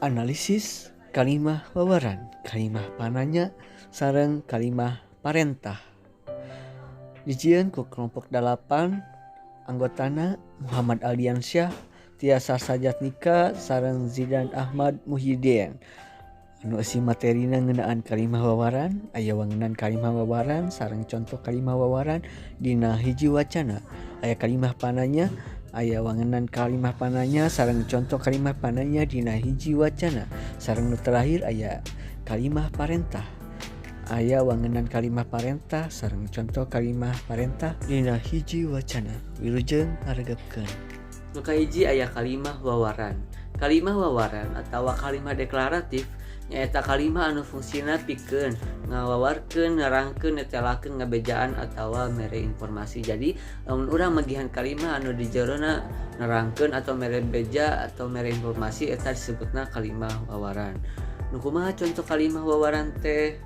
Analisis kalimah wawaran, kalimah pananya sareng kalimah parentah. Dijieun ku kelompok 8, anggotana Muhammad Aldiansyah, Tiasa Sajatnika sareng Zidan Ahmad Muhyiddin. Anu eusi materina ngeunaan kalimah wawaran, aya wangenan kalimah wawaran sareng contoh kalimah wawaran dina hiji wacana. Aya kalimah pananya, aya wangenan kalimah pananya sareng contoh kalimah pananya dina hiji wacana. Sareng nu terakhir aya kalimah parentah. Aya wangenan kalimah parentah sareng contoh kalimah parentah dina hiji wacana. Wilujeng ngaregepkeun. Nu kahiji aya kalimah wawaran. Kalimah wawaran atawa kalimah deklaratif nyaeta kalimah anu fungsina pikeun ngawawarkeun, nerangkeun, netelakeun, ngabejaan atawa mere informasi. Jadi lamun urang magihan kalimah anu di jerona nerangkeun atau mere beja atau mere informasi, eta disebutna kalimah wawaran. Nu kumaha contoh kalimah wawaran teh?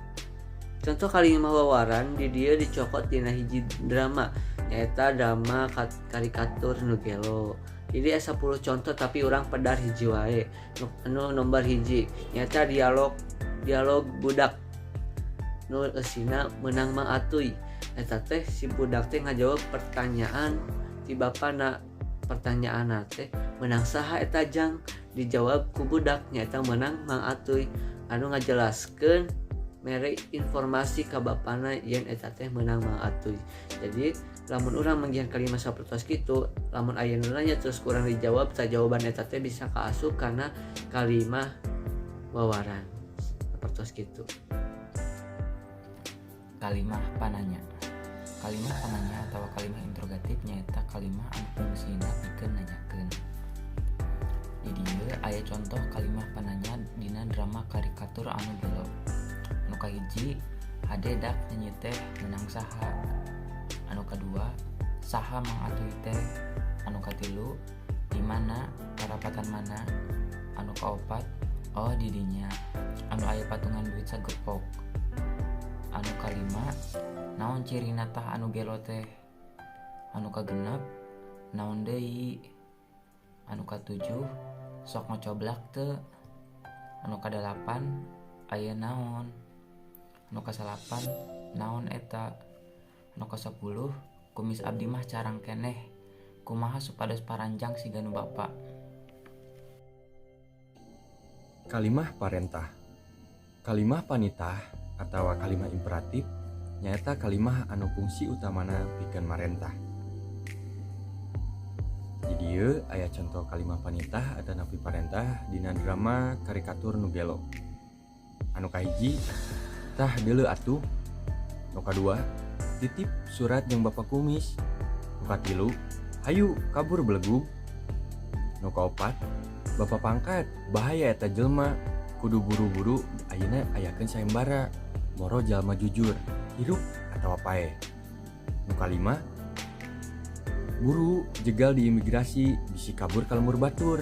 Contoh kalimah wawaran di dieu dicokot dina hiji drama, nyaeta drama karikatur Nu Gelo. Jadi aya 10 contoh, tapi urang pedar hiji wae. Anu nomor 1 nyaeta dialog dialog budak nu eusina meunang Mang Atuy. Eta teh si budak teh ngajawab pertanyaan ti bapana. Pertanyaan teh, "Menang saha eta, Jang?" Dijawab ku budak nyaeta meunang Mang Atuy, anu ngajelaskeun mere informasi ka bapana yen eta teh meunang Mang Atuy. Jadi lamun urang manggihan kalimat sapertos kitu, lamun aya nu nanya terus kurang dijawab, tah jawaban eta teh bisa kaasup kana kalimah wawaran sapertos kitu. Kalimah pananya. Kalimah pananya atau kalimah interrogatif nyaeta kalimah anu fungsina pikeun nanyakeun. Di dieu aya contoh kalimah pananya dina drama karikatur Anu Gelo. Anu kahiji, "Hade dak nyanyi teh meunang saha?" Anu kadua, "Saha Mang Atuy teh?" Anu katilu, "Di mana parapatan mana?" Anu kaopat, "Oh, di dinya anu aya patungan duit sagepok." Anu kalima, "Naon cirina tah anu gelo teh?" Anu kagenep, "Naon deui?" Anu katujuh, "Sok ngocoblak teu?" Anu kadalapan, "Aya naon?" Anu kasalapan, "Naon eta?" Anu kasapuluh, "Kumis abdi mah carang keneh, kumaha supados paranjang siga nu bapa?" Kalimah parentah. Kalimah panitah atawa kalimah imperatif nyaeta kalimah anu fungsi utamana pikeun marentah. Di dieu aya contoh kalimah panitah atanapi parentah dina drama karikatur Nu Gelo. Anu kahiji, "Tah, deuleu atuh." Nu kadua, "Titip surat jeung Bapak Kumis." Nu katilu, "Hayu kabur, belegug." Nu kaopat, "Bapak pangkat, bahaya eta jelema, kudu buru-buru ayeuna ayakeun sayembara, moro jalma jujur, hirup atawa paeh." Nu kalima, "Buru jegal di imigrasi, bisi kabur ka lembur batur."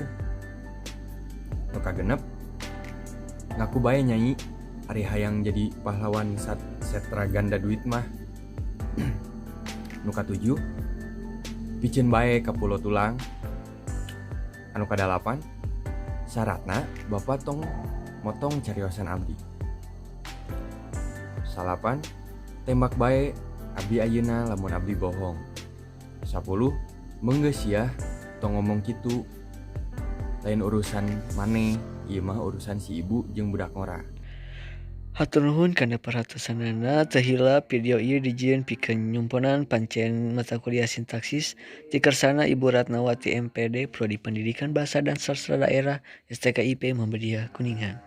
Nu kagenep, "Ngaku bae, Nyai, ari hayang jadi pahlawan sat setra ganda duit mah." Nu katujuh, "Piceun bae ka Pulo Tulang." Anu kadalapan, "Syaratna Bapak tong motong cariosan abdi." Salapan, "Tembak bae abdi ayeuna lamun abdi bohong." 10, "Meunggeus sia, tong ngomong kitu, lain urusan maneh ieu mah, urusan si ibu jeung budak ngora." Hatur nuhun kana perhatosanana. Teu hilap, video ieu dijieun pikeun nyumponan pancen mata kuliah sintaksis ti kersana Ibu Ratnawati, MPD, Prodi Pendidikan Bahasa dan Sastra Daerah, STKIP Muhammadiyah Kuningan.